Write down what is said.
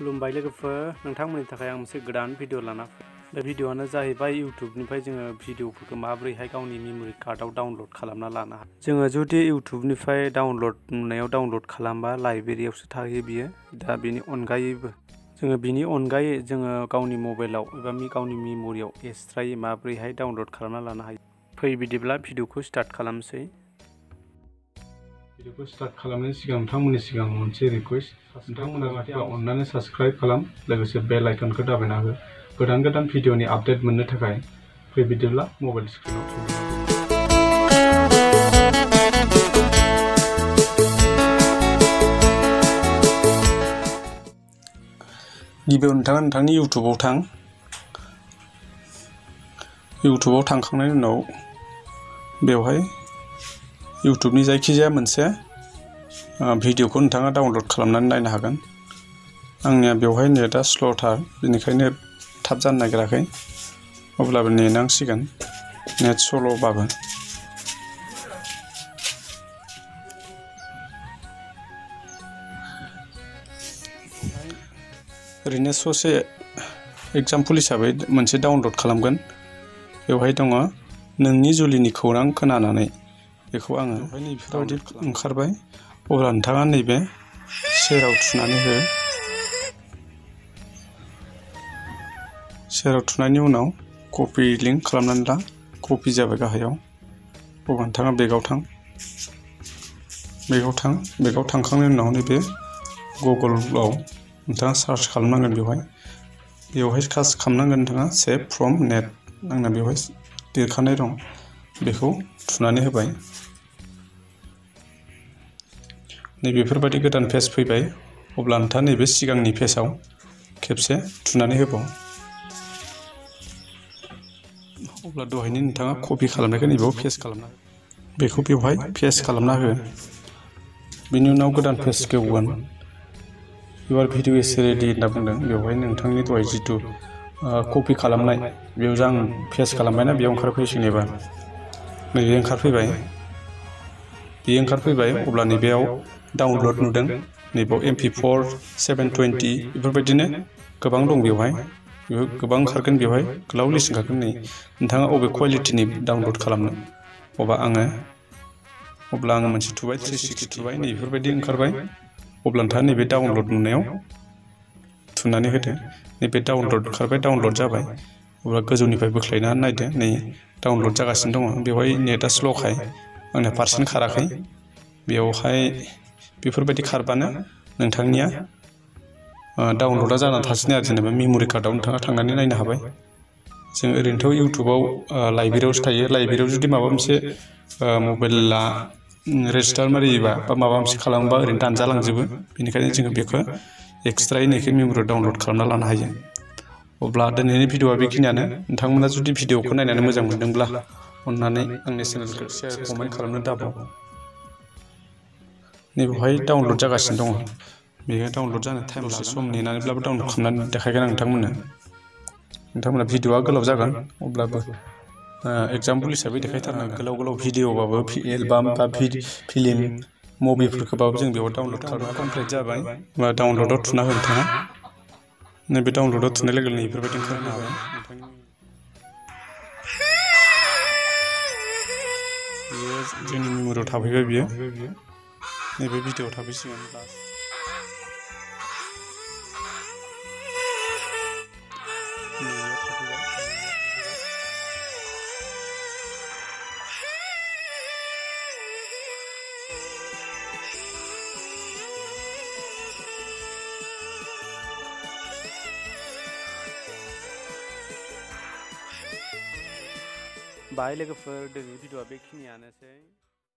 खुलुमबाय लोगोफोर नोंथांमोननि थाखाय आं मोनसे गोदान भिडिअ लाना बे भिडिअआनो जाहैबाय इउट्युबनिफ्राय जोङो भिडिअफोरखौ माबोरैहाय गावनि मेमोरि कार्डआव डाउनलड खालामना लानो हायो। जोङो जुदि इउट्युबनिफ्राय डाउनलड खालामबा लाइब्रेरियावसो थाहैयो बियो। दा बेनि अनगायै जोङो गावनि मबाइलाव एबा गावनि मेम'रियाव एक्सट्रायै माबोरैहाय डाउनलड खालामना लानो हायो। फै बिदिब्ला भिडिअखौ स्टार्ट खालामसै। भिडिअखौ स्टार्ट खालामनायनि सिगां नोंथांमोननि सिगां मोनसे रिक्वेस्ट, नोंथांमोना जुदि अननानै साबस्क्राइब खालाम, लोगोसे बेल आइकनखौ दाबायना हो गोदान भिडिअनि आपडेट मोननो थाखाय। फै बिदिब्ला मबाइल स्क्रिनाव गिबियाव नोंथाङा नोंथांनि इउट्युबाव थां। इउट्युबाव थांखांनायनि उनाव बेवहाय इउट्युबनि जायखिजाया मोनसे भिडिअखौ नोंथाङा डाउनलड खालामनानै नायनो हागोन। आंनिया बेवहाय नेटआ स्ल'थार, बेनिखायनो थाब जानो नागिराखै। अब्लाबो नेनांसिगोन नेट स्ल'बाबो। ओरैनो ससे एग्जाम्पल हिसाबै मोनसे डाउनलड खालामगोन। बेवहाय दङ नोंनि जुलिनि खौरां खोनानानै। बेखौ आङो बेफोरबायदि ओंखारबाय। अब्ला नोंथाङा नैबे सेराव थुनानै हो। सेराव थुनायनि उनाव कपि लिंक खालामनानै ला। कपि जाबाय गाहायाव। अब्ला नोंथाङा बेगाव थां। बेगाव थांखांनायनि उनाव नैबे गुगोलाव नोंथाङा सार्च खालामनांगोन। बेवहाय सार्च खालामनांगोन नोंथाङा सेभ फ्रम नेट। आंना बेवहाय लिरखानाय दं, बेखौ थुनानै होबाय। बेफोरबायदि गोदान पेज फैबाय। अब्ला नोंथाङा नैबे सिगांनि पेजआव खेबसे थुनानै होबाव। अब्ला दहायनो नोंथाङा कपि खालामनायखौ नैबेयाव पेस्ट खालामना हो। बेखौ बेवहाय पेस्ट खालामना हो। बेनि उनाव गोदान पेज खेवगोन। इउर भिडिअ इज रेडि होनना बुंदों। बेवहाय नोंथांनि दहाय जिथु कपि खालामनाय, बेयाव आं पेस्ट खालामबायना, बेयाव ओंखारफैसिगोन। एबार नैबे ओंखारफैबाय। बेयो ओंखारफैबाय। अब्ला नैबेयाव डाउनलड नुदों। नैबेयाव MP4 720 बेफोरबायदिनो गोबां दं। बेवहाय गोबां ओंखारगोन। बेवहाय गोलाव लिस्ट ओंखारगोन। नै नोंथाङा अबे कुवालिटिनि डाउनलड खालामनो। अब्ला आङो मोनसे थुबाय, 360 थुबाय। नै बेफोरबायदि ओंखारबाय। अब्ला नोंथाङा नैबे डाउनलड नुनायाव थुनानै होदो। नैबे डाउनलड ओंखारबाय, डाउनलड जाबाय। अब्ला गोजौनिफ्राय बोख्लायनानै नायदो, नै डाउनलड जागासिनो दङ। बेवहाय नेटआ स्ल'खाय आंना पारसेन्ट खाराखै। बेवहाय बेफोरबायदि खारबानो नोंथांनिया डाउनलडा जानानै थासिनो आरो। जेनेबा मेम'रि कार्डआव नोंथाङा थांनानै नायनो हाबाय। जों ओरैनोथ' इउट्युबाव लाइब्रेरियावसो थायो। लाइब्रेरियाव जुदि माबा मोनसे मबाइला रेजिस्टार मारियोबा बा माबा मोनसे खालामोबा ओरैनो दानजालांजोबो। बेनिखायनो जोङो बेखौ एक्सट्रायै नैखौ मेम'रियाव डाउनलड खालामना लानो हायो। अब्ला दिनैनि भिडिअआ बेखिनियानो। नोंथांमोना जुदि भिडिअखौ नायनानै मोजां मोनदोंब्ला अननानै आंनि चेनेलखौ शेयार, कमेन्ट खालामनो दाबाव। नैबेवहाय डाउनलड जागासिनो दङ। बेयो डाउनलड जानो टाइम लागोन। सम नेनानैब्लाबो डाउनलड खालामनानै देखायगोन आं नोंथांमोननो। नोंथांमोना भिडिअआ गोलाव जागोन, अब्लाबो एग्जाम्पल हिसाबै देखायथारनो। गोलाव भिडिअबाबो एलबाम बा फिल्म मुभिफोरखौबाबो जों बेयाव डाउनलड खालामनो कमप्लिट जाबाय। बा डाउनलडआव थुना हो नोंथाङा। नैबे डाउनलडआव थुनाय लोगो लोगो बेफोरबायदि ओंखारनो हाबाय। बेयो जोंनि मेम'रियाव थाफैबाय। बियो नैबे भिडिअआव थाफैसिगोन। बाय लोगोफोर, दिनैनि भिडिअआ बेखिनियानोसै।